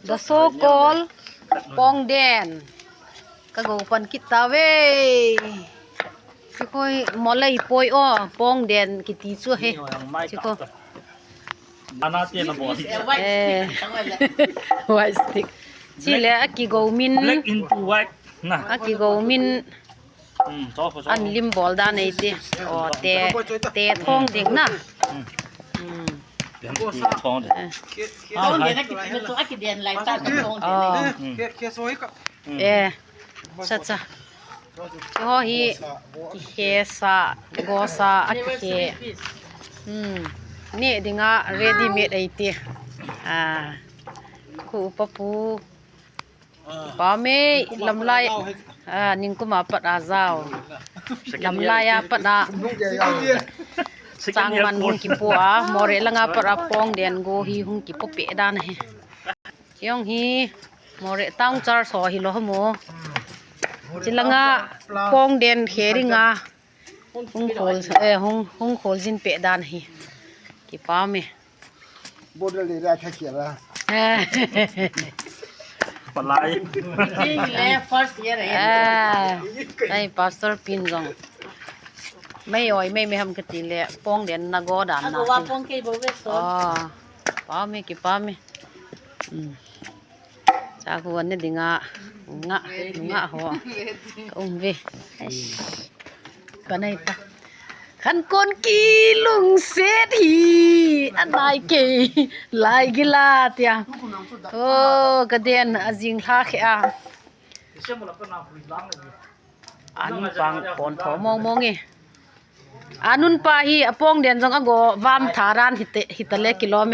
The so called ປອງແດນ ກະໂກປັນກິດຕາເວຍ ຄືຄ່ອຍມໍໄລປ່ອຍ ອອ ປອງແດນກິດຕີຊົ່ວເຮ ຊິໂກ Banana ເຕນະບໍ White stick ຊິແລ ອາກິໂກມິນ Black into white ນະ ອາກິໂກມິນ ອືມ ອັນລິມບອລດານໄອຕິ ໂອ ແຕ່ ແຕ່ທອງເດັງນະ ອືມ ອືມ ແຕ່ທອງເດັງ ເອີ ເອີ ຊະຊະ ໂອ ຮີ ເຄຊາ ໂກຊາ ອາກິເຄ ອືມ ເນດິງາ ready made ໄອຕິ ອາ ຄູປະປູ ປາເມ ລຳລາຍ ອາ ນິງກຸມາປັດອາຊາວ ລຳລາຍອາປັດອາ ຈາງມັນຮຸງກິໂປອາ ມໍເຣລະງາປັດອາ ປອງແດນໂກຮີຮຸງກິໂປເປດານເຮ ຍອງຮີ ມໍເຣຕາງຈາຣຊໍຮີໂລໂມ ຈິລະງາ ປອງແດນເຄຣິງາ ຮຸງໂຄລ ເອີ ຮຸງ ຮຸງໂຄລຊິນເປດານຮີ ກິປາເມ Border area ແຄ່ຂຽນລະ ເອີ ປາໄລ ຈິງແລ first year ເອີ ໄດ້ pastor ປິນຈອງ ໄມ່ອອຍ ໄມ່ ໄມ່ຫຳກະຕິແລ ປອງແດນນະໂກດານ ອາ ນະ ໂກວ່າປອງເກໂບເວສ ອໍ ປາເມ ກິປາເມ ອືມ ຈາກຫົວນີ້ດິງະ ງະ ງະຫົວ ກະອຸມເວ ກະໄນຕະ ຄັນກົນກີລຸງເສດຖີ ອັນນາຍເກ ລາຍກິລາຕຽ ໂອ ກະເດນ ອາຈິງລາເຄອາ ອານຸນປາງປອນທໍມອງມອງເອ ອານຸນປາຮີ ອາປອງແດນຈອງອາໂກວາມທາຣານຫິເຕ ຫິຕະເລກິໂລແມ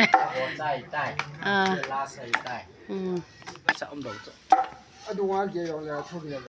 ອາ ອືມ.